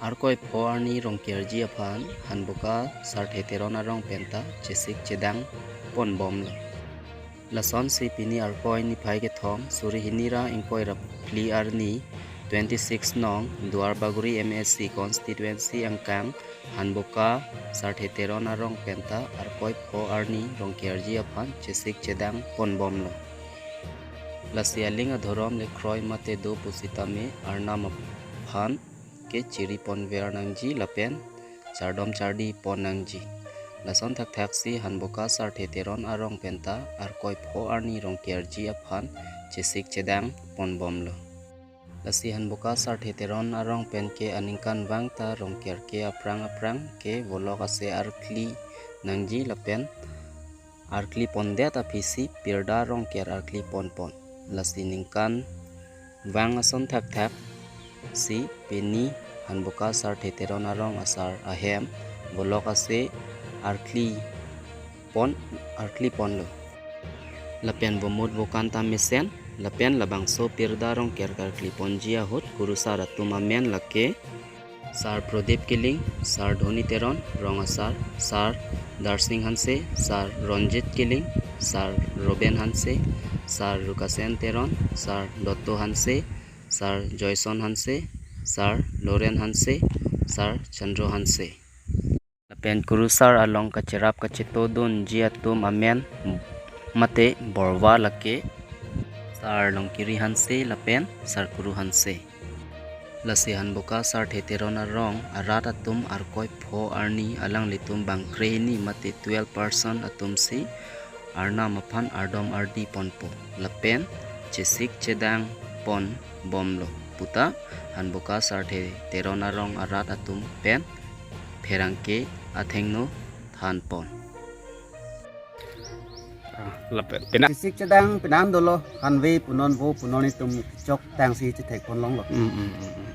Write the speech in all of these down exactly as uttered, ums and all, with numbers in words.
Arkoi pho arni Rongkerji aphan Hanboka Sarthe Teron arong penta chesik chedang ponbomlo. Lasonsi pini Arkoi niphai kethom suri hini ra ingkoi ra phli arni twenty-six nong Duarbagori M A C constituency angkang Hanboka Sarthe Teron arong penta Arkoi pho arni Rongkerji aphan chesik chedang ponbomlo. Lasi aling adhorom le kroi mate do pusitame Arnam aphan ke chiri ponver nangji lapen chardom chardi pon nangji. Lason thakthaksi Hanboka Sarthe Teron arong penta Arkoi pho arni Rongkerji aphan chesik chedang ponbomlo. Lasi Hanboka Sarthe Teron arong pen ke aningkanvang ta Rongker ke aphrang aphrang ke volok ase arkli nangji lapen arkli pondet aphisi pirda Rongker arkli ponpon. Lasi ningkanvang ason thakthaksi pini Hanboka Sarthe Teron arong asar ahem volok ase arkli pon, arkli ponlo. Lapen vomut vokan ta mesen lapen labangso pirda Rongker karkli ponji ahut kurusar atum amen lake Sar Prodip Killing, Sar Dhoni Teron, rong asar, Sar Darsing Hanse, Sar Ronjit Killing, Sar Roben Hanse, Sar Rukasen Teron, Sar Dotto Hanse, Sar Joyson Hanse, Sar Loren Hanse, Sar Chandro Hanse. Lapen kurusar along kacherap kachetodunji atum amen mate borva lake Sar Longkiri Hanse lapen Sar Kuru Hanse. Lasi Hanboka Sarthe Teron arong arat atum Arkoi pho arni alanglitum bangkre hini mate twelve person atumsi Arnam aphan ardom ardi ponpo lapen chesik chedang ponbomlo puta Hanboka Sarthe Teron arong arat atum pen pherangke athengno thanpon. Ah, lapen pina. Chesik chedang penang dolo, hanve punon vo punon itum chok tangsi chethek ponlonglo. Mm, mm, mm, mm.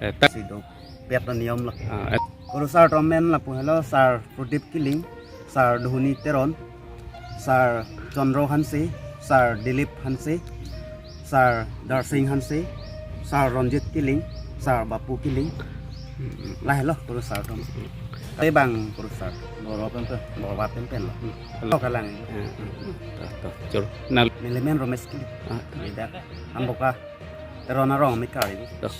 Eh, ta- Si do pet do niyom lo. Ah, eh. Kurusar atum amen lapu helo, Sar Prodip Killing, Sar Dhoni Teron, Sar Chandro Hanse, Sar Dilip Hanse, Sar Darsing Hanse, Sar Ronjit Killing, Sar Bapu Killing. Lahelo kurusar atum. Tapi bang kurusar. Borva pen pen. Borva pen pen lo. Hmm. Lo kalang. Hmm, hmm, hmm. Toh, toh. Chor. Nal. Nelimen Romesh Killing. Ah. Bida. Hanboka Teron arong mi kari. Toh.